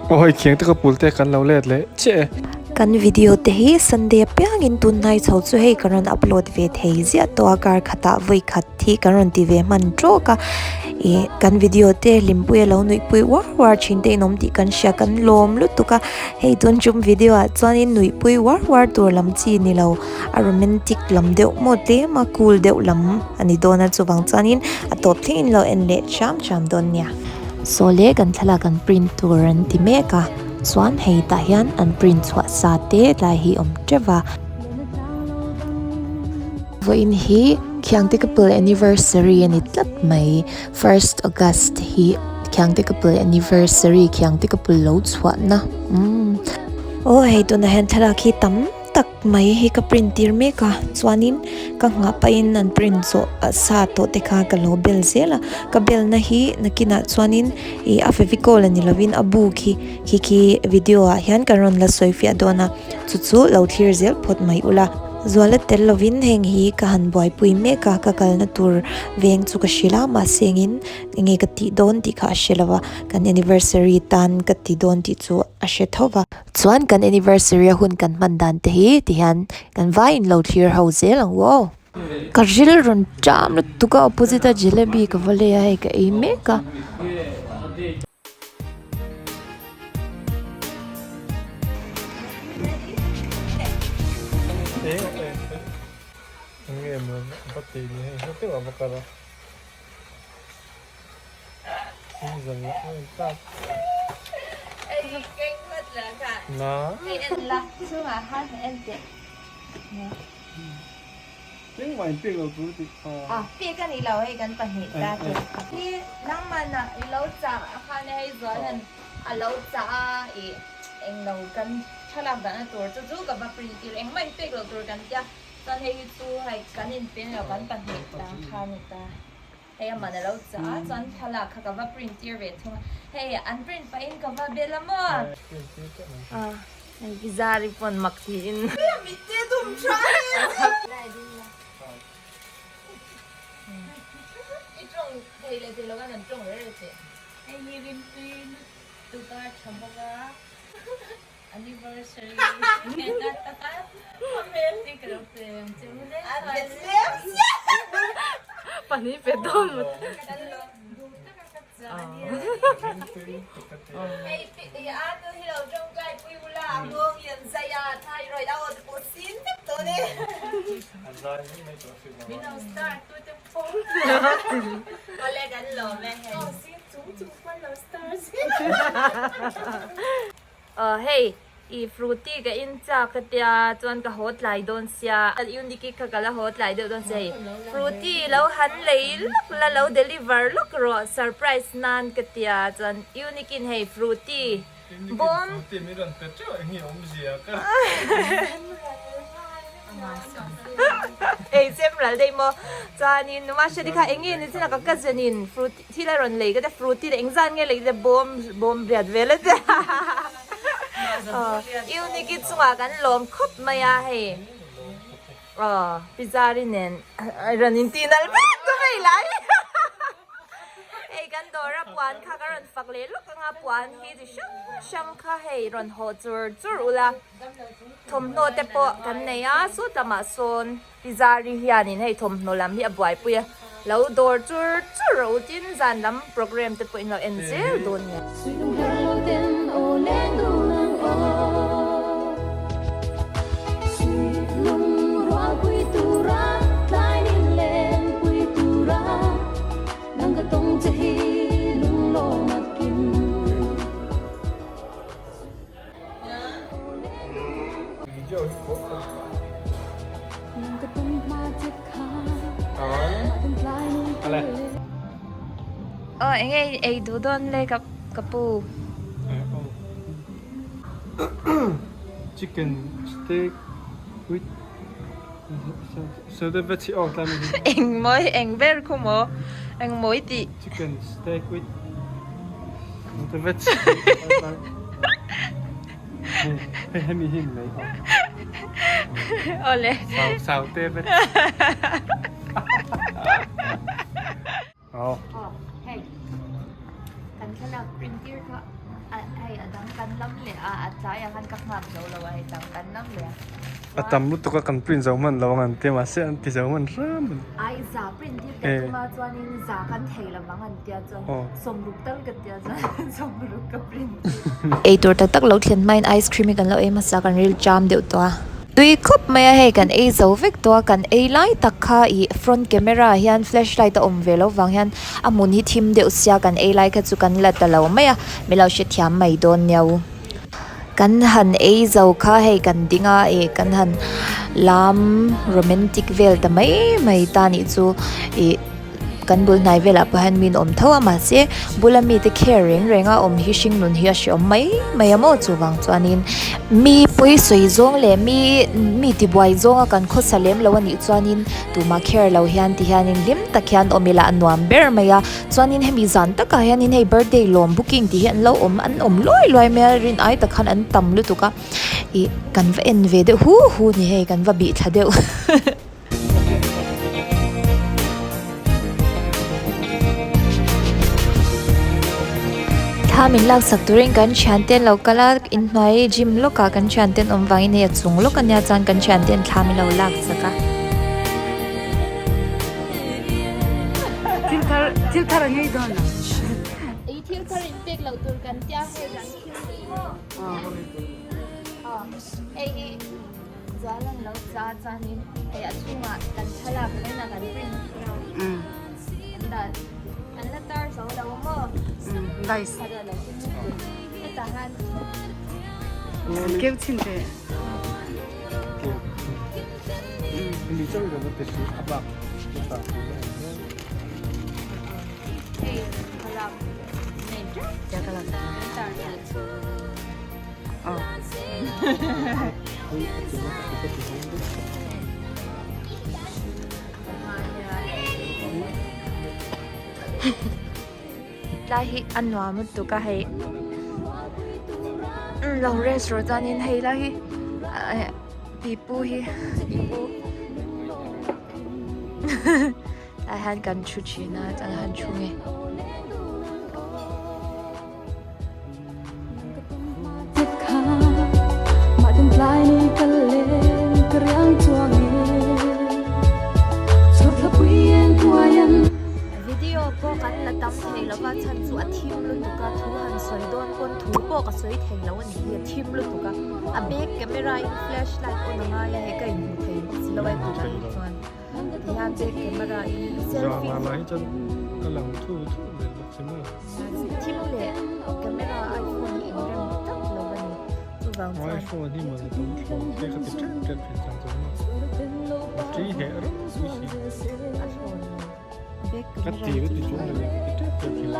Aw hei khiang te ka pul te kan lo let leh chiah e. Kan video te hi Sunday apiangin tunhnai chho chu hei ka rawn upload ve thei ziah tawh a kar khatah vawi khat hi kan rawn ti ve hman tawk a ih kan video te hlimpui a lo nuihpui uar uar thin te in awm tih kan hria kan lawm lutuk a hei tun tum video ah chuanin nuihpui uar uar tur lam chi ni lo a romantic lam deuh maw tlem a cool deuh lam a ni dawn a chuvang chuanin a tawp thlengin lo en leh hram hram dawn nia. Saw leh kan thlalak an print tur an ti mek a chuan hei tah hian an print chhuah sa te tlai hi awm teuh va. Vawiin hi Khiangte Couple anniversary a ni tlat mai first August hi Khiangte Couple anniversary Khiangte Couple lo chhuahna umm. Aw hei tunah hian thlalak hi tam tak mai hi ka print tir mek a chuanin ka nghah pahin an print zawh sa tawh te kha ka lo bel zel a ka belna hi nakinah chuanin ih a fevicol a ni lovin a bu khi khi khi video ah hian kan rawn la sawi fiah dawn a chu chu lo thlir zel phawt mai ula zuala tel lovin heng hi ka han buaipui mek a ka kalna tur veng chu ka hrilh a mahse engin enge ka tih dawn tih kha a hre lo a kan anniversary tan ka ti dawn tih chu a hre tho va. Chuan kan anniversary a hun kan hman dan te hi ti hian kan vaiin lo thlir ho zel ang u aw. Ka ril rawn ṭam lutuk a opposite a jalebi ka va lei a hei ka ei mek a. Hei a man a lo chah a chuan thlalak kha ka va print tir ve thung a hei an print pahin ka va bel a maw. Hei hi zari pawn mak tiin. I tawng thei leh thei lo khan an tawng reh reh che. Hei hi rimtui lutuk a tha bawk a. Anniversary Pahnih pe dawn maw Aw hei i frooty ka in chak a tia chuan ka haw tlai dawn sia Uniki kha ka la haw tlai deuh dawn sia hei frooty lo han lei lawk la lo deliver lawk rawh surprise nan ka tia chuan Unique in hei frooty bawm Ei chem ral daih maw chuanin numa hriati kha eng nge ni chin a ka cousin in frooty Thil a rawn lei ka tia fruity leh engzat nge lei te bawm bawm riat vel a tia aw Uniki chungah kan lawm khawp mai a hei aw pizza-ri nen rawn in tih nalh vek chu hei lai hei kan dawr a puan kha ka rawn fak leh lawk anga puan hi chi hrang hrang kha hei rawn haw chur chur ula thawmhnaw te pawh kan nei a sawtlamah sawn. Pizza-ri hianin hei thawmhnaw lam hi a buaipui a, lo dawr chur chur rawh u tin zan lam programme te pawh in lo en zel dawn nia. Aw eng nge ei duh dawn le ka ka pu. Chicken steak with so the veg awk tlai mai hi. Eng mawi eng ber khu maw eng mawi tih. Chicken steak with the veg. Hei hemi hi mai awk. Awle. Sau sau te vek. Aw. Hei. Kan thlalak print tir kha hei a dang kan lam leh a, a tlaiah khan ka nghak zo lo a hei dang kan lam leh a. A tam lutuk a kan print zo hman lo ang an ti a mahse an ti zo hman hram a ni. Ai za print tir ka tum a chuanin za kan thei lo vang an tia chuan sawmruk tal ka tia chuan sawmruk ka print tir. Eitur tak tak lo thlen hmain ice cream hi kan lo ei hmasa kan ril cham deuh tawh a. Tui khawp mai a hei kan ei zo vek tawh a kan ei lai tak kha ih front camera ah hian flashlight a awm ve loh vang hian a hmun hi thim deuh sia kan ei lai kha chu kan la ta lo mai a min lo hrethiam mai dawn nia u. Kan han ei zo kha hei kan ding a ih kan han lam romantic vel ta mai mai ta nih chu ih. Kan bul hnai velah pawh hian min awm tho a mahse bula mite care reng reng a awm hi hring nun hi a hreawm mai mai a maw chuvang chuanin mi pawi sawi zawng leh mi mi tibuai zawnga kan khawsa lem lo a nih chuanin tumah care lo hian ti hianin hlim tak hian awm ila a nuam ber mai a chuanin hemi zan takah hianin hei birthday lawm booking tih hi an lo awm an awm luai luai mai a rin ai tak khan an tam lutuk a ih kan va en ve deuh hu hu ni hei kan va bih thla deuh. Thla min laksak turin kan thiante an lo kal a inhnuai gym lawkah kan thiante an awm vangin hei a chung lawk ania chuan kan thiante an thla min lo laksak a. Thil thar thil thar a ngei dawn a. Ei thil thar in pek loh tur kan tia hei kan thil hi maw. Hei hi. Zual an lo cha chuanin hei a chhungah kan thlalak vawiin a kan print an dah an la tar zo lo a maw Nice. Khat a lo hlim lutuk hetah hian Keu chin te. Hei thlalak nei teuh an tar Tlai hi a nuam lutuk a hei lo rest rawh chuanin hei lai hi pipu hi pipu tlai hian kan thu thin a chuan han thu nge. Video pawh kan la tam thei lo va chhan chu a thim lutuk a thu han sawi dawn pawn thu pawh ka sawi thei lo a ni hi a thim lutuk a a back camera in flash light on a ngai a hei ka inhmu thei bawk si lo a tunah hi chuan tihian back camera in selfie Thim leh camera iPhone hi inrem tlat lo a ni. Chuvang chuan. iPhone hi mawni tum thlawm te ka ti tep tep thin chang chuan battery heh rawng pui si. A thlawn lo. Back Ka camera ti ka ti chung ania ka ti tep tep thin.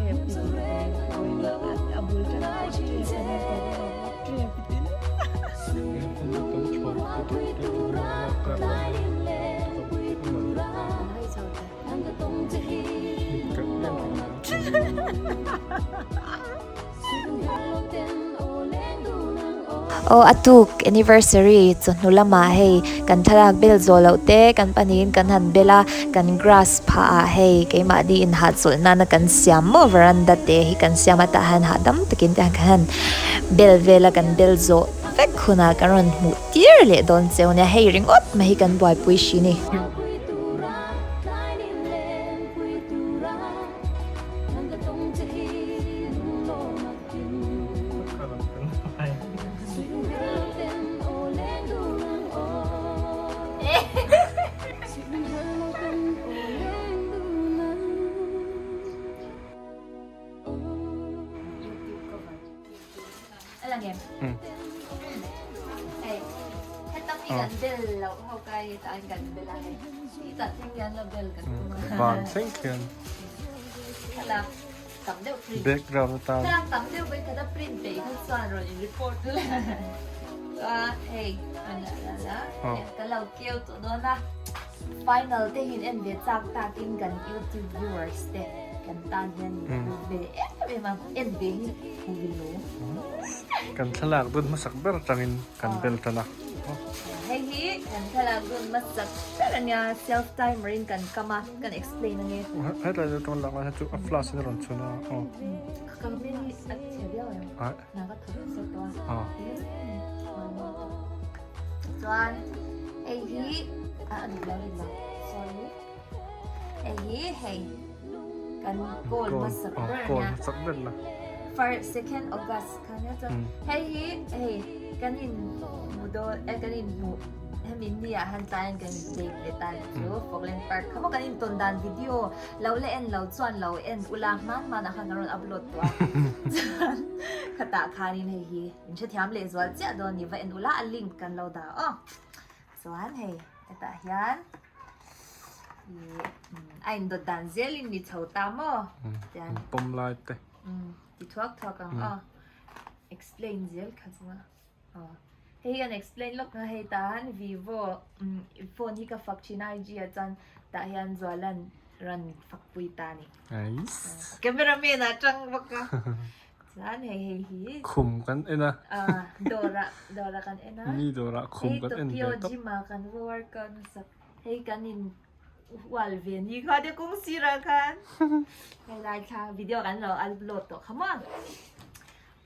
Tep ti a bul tan pawh tep a nia ka ring lo tep ti na. iPhone chu tum thlawm ka ti tep tep thin a lak kar a An hawi chho ta. Aw a tuk anniversary chawhnu lamah hei kan thlalak bel zawh loh te kan pahnihin kan han bel a kan grass phah ah hei keimahni inhahchawlh nana kan siam maw veranda te hi kan siam a tah hian hahdam takin te kan han bel vel a kan bel zawh vek hunah kan rawn hmuh tir leh dawn cheu nia hei ringawt mai hi kan buaipui hri ni. Van thleng khian background atan Final te hian en ve chak takin kan youtube viewers te kan tan hian min hmu ve em em a en ve hi hmu ve lo. Kan thlalak dawn hmasak ber atangin kan bel tan a. maw. Hei hi kan thlalak dun hmasak ber a nia, self timer in kan kam a, kan explain ange. Hetlai chu tawng lak lai chu a flash in a rawn chhun a aw. Ka camera hi a chhe viau em? Hna ka thawk nasa tawh a. Chuan hei hi a dik lo dik lo sorry. Hei hi hei kan goal hmasak ber a nia. Hmasak ber la. First second August kha nia chuan hei hi hei kan in hmu dawn eh kan in hmu hemi ni ah han tlaiin kan in date leh ta chu Falkland Park kha maw kan in tawn dan video Lo la en lo chuan lo en ula hman hmanah khan ka rawn upload tawh a chuan khatah khanin hei hi in hrethiam leh zual chiah dawn ni va en ula a link kan lo dah aw chuan hei hetah hian ih a indawt dan zelin ni chho ta maw tian pawm lai te ti thuak thuak ang aw explain zel kha chu Aw hei hi kan explain lawk a hei tah han vivo phone hi ka fak thin a IG ah chuan tah hian Zualan rawn fak pui ta a ni. Camera man ah tang bawk a chuan hei hei hi khum kan en a dawrah dawrah kan en a mi dawrah khum kan en ve tawp hei Tokyo gym ah kan va workout hmasak hei kan in hual ve ni kha te kawng sirah khan hei lai thla video kan lo upload tawh kha maw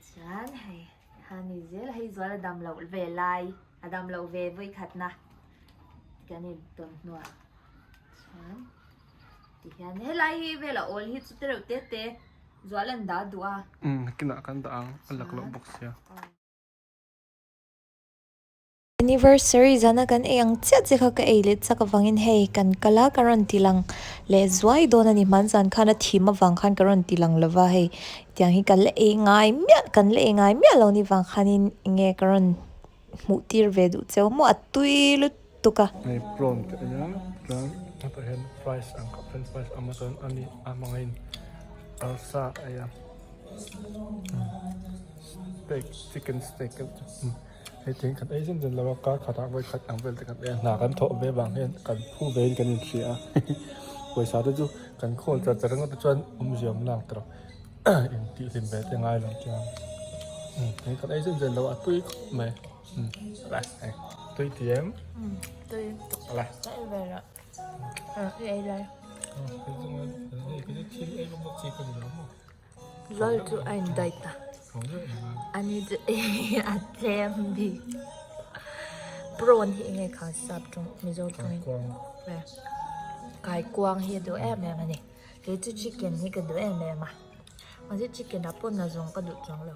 chuan hei. Kha ni zel hei zual a dam loh ve lai a dam loh ve vawi khatna kan in tawn hnuah chuan tihian helai hi vela awl hi chu tereuh te te zual an dah duh a. Umm kinah kan dah ang a lak loh bawk sia. Anniversary zana kan ei ang chiah chiah kha ka ei leh chak avangin hei kan kal a ka rawn ti lang leh zuai dawn a ni hmanzan khan a thim avang khan ka rawn ti lang lova hei tiang hi kan la ei ngai miah kan la ei ngai miah lo ni vang khanin enge ka rawn hmuh tir ve duh cheu maw a tui lutuk a. Hei prawn te a nia chuan hetah hian fries ang kha french fries ang chuan a ni a hmangin arsa a ei a steak chicken steak Hei thing kan ei zen zen lo a, kar khatah vawi khat ang vel te kan ei a, hna kan thawh ve vang hian kan phu ve in kan inhria a, pawisa te chu kan khawl char char ringawt te chuan awmzia awm lak tawh in tih hlim ve te ngai lo chuan hei kan ei zen zen lo a, a tui khawp mai ala hei tui ti em tui ala ei ve rah i ei lai thil ei bawk chi ka ni lo maw. Lal chu a indait a, ani chu a tlem bik. Prawn hi enge kha sap tawng Mizo tawngin kaikuang hi a duh em em a ni. Kei chu chicken hi ka duh em em a, mahse chicken ah pawh nazawng ka duh chuang lo.